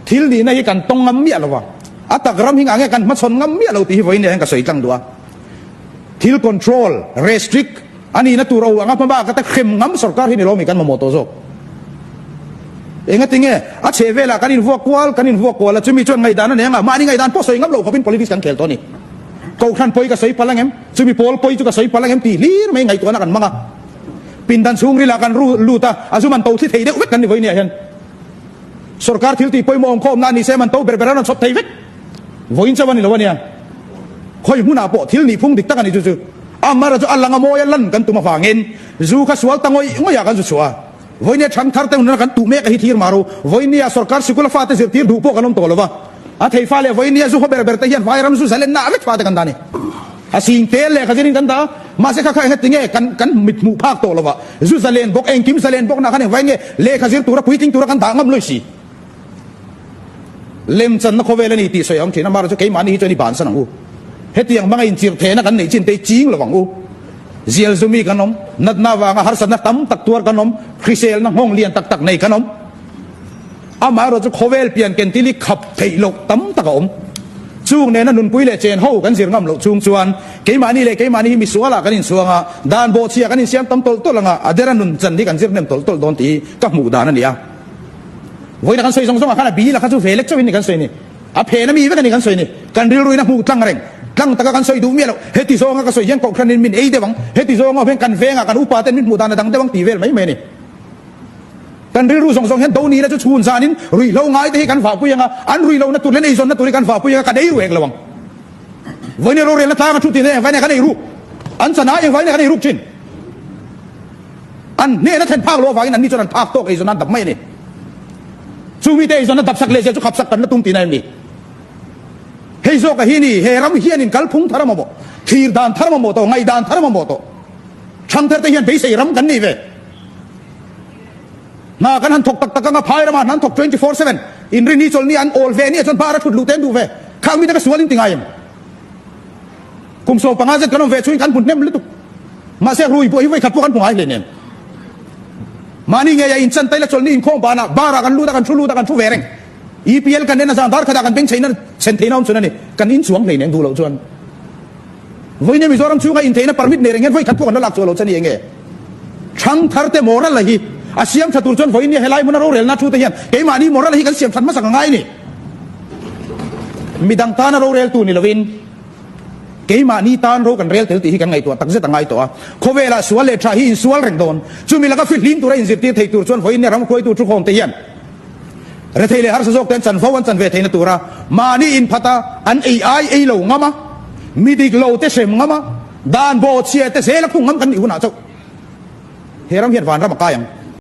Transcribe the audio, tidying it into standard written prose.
Thil nihna hi kan tawng ngam miah lo a, a tak ram hi ngah nge kan hmachhawn ngam miah lo tih hi vawiin hian ka sawi tlang duh a. Thil control, restrict, a nihna tur o anga hmabak ka ta hrem ngam sorkar hi ni lo mi kan mamawh tawh zawk. Engati nge a chheh velah kan invuak kual kan invuak kual a, chumi chuan ngaihdan a nei anga mahni ngaihdan pawh sawi ngam loh khawpin politics kan khel tawh a ni. Kohhran pawi ka sawi palh angem? Chumi pawl pawi chu ka sawi palh angem tih hlir mai ngaihtuahna kan hmang a. Pindan chhungrilah kan ru lut a, a zu man to thli thei deuh vek kan ni vawiin ah hian. Sorkar thil tih pawimawh awm khawmna a ni se man to ber ber a rawn chhawp thei vek. Vawiin chauh a ni lo a nia. Khawi hmunah pawh thil nih phung dik tak a ni chu chu. Amara chu a lang a mawi a lan kan tum avangin zu kha sual ta ngawih ngawih ah kan zu chhuah a. Vawinia thang thar te hunah kan tuh mek a hi thlir mah ro. Vawinia sorkar sikula fate zirtir duh pawh kan awm tawh lo va. A thei fa leh vawinia zu haw ber ber te hian vairam zu zalenna a vek fate kan dah a ni. A sing tel leh kha zirin kan dah a. Mahse kha kha engati nge kan kan mit hmuh phak tawh lo va. Zu zalen bawk engkim zalen bawk nah khan engvai nge lehkha zir tura puitling tura kan dah ngam lawi si. Lemchanna khawvel a ni tih sawi ang thin a, mahra chu keimahni hi chuan i bansan ang u. Hetiang hmanga inchirh thehna kan neih chin te hi ching lo ang u. Zial zumi kan awm, natna avanga harsatna tam tak tuar kan awm, hriselna nghawng lian tak tak nei kan awm. Amaherawh chu khawvel pian ken til hi khap theih loh tam tak a awm. Chung nena nunpui leh chen ho kan zir ngam loh chung chuan keimahni leh keimahni hi misualah kan inchhuang a, dan bawhchhia kan insiam tam tawlh tawlh ang a, a dera nun chan hi kan zir hnem tawlh tawlh dawn tih hi ka hmuh dan a ni a. Vawiin a kan sawi zawng zawng ah khan a bil a kha chu ve lek chauhin ni kan sawi ni. A phen a mi vek a ni kan sawi ni. Kan rilruin a hmuh tlang reng. Tlang taka kan sawi duh miah loh. Heti zawnga ka sawi hian kohhranin min ei deuh ang, heti zawnga awm hian kan vengah kan upa ten min hmuh dan a dang deuh ang tih vel mai mai a ni. Kan rilru zawng zawng hian do nihna chu chhun zanin ruihhlo ngai te hi kan vahpui ang a, an ruihlohna tur leh an eizawnna tur hi kan vahpui ang a, kan ei ru hek lo ang. Vawiin rorelna tlanga thu tihna engvai nge kan ei ruk? An chana engvai nge kan ei ruk thin? An hnehna thlen phak loh avangin anni chuan an phak tawk eizawn an dap mai a ni. Chu mite eizawn a dap sak leh zel chu khap sak kan la tum tihna em ni? Hei zawka hi ni, he ram hianin kalphung thar a mamawh, thlir dan thar a mamawh tawh, ngaihdan thar a mamawh tawh. Thangthar te hian beisei ram kan nei ve. Hna kan han thawk tak tak anga phai ramah hna an thawk 24/7. Inrini chawlhni an awl ve nia chuan bar a thut luh te an duh ve. Khang mite ka sual in ti ngai em? Kum 15 zet kan awm ve chhuin kan hmu hnem lutuk. Mahse rui pawh hi vawikhat pawh kan hmu ngai hle nen. Mahni ngei a inchan taila chawlhni inkhawm banah bar ah kan lut a kan thu lut a kan thu ve reng. EPL kan en a zan dar khatah kan beng chheina chhen theihna awm chhun a ni. Kan inchuang hlei nen duh loh chuan. Vawiin Mizoram chhunga intheihna permit nei reng hian vawikhat pawh kan la lak chhuah loh chuan i enge? Thangthar te moral a hi a siam tha tur chuan vawiin helai hmuna rorelna thu te hian keimahni moral a hi kan siam that hmasak a ngai a ni. Midang tana rorel tu ni lovin keimahni tan ro kan rel tel tih hi kan ngaihtuah takzet a ngai tawh a. Khawvelah sual leh tha hi insual reng dawn. Chumi laka fihlim tura inzirtir thei tur chuan vawiin ram hruaitu thukhawm te hian Rethei leh harsa zawk te an chanvo an chan ve theihna tura mahni inphat a, an ei ai ei lo ngam a, mi dik lo te hrem ngam a, dan bawhchhia te zel a khung ngam kan nih hunah chauh he ram hian vanram a kai ang.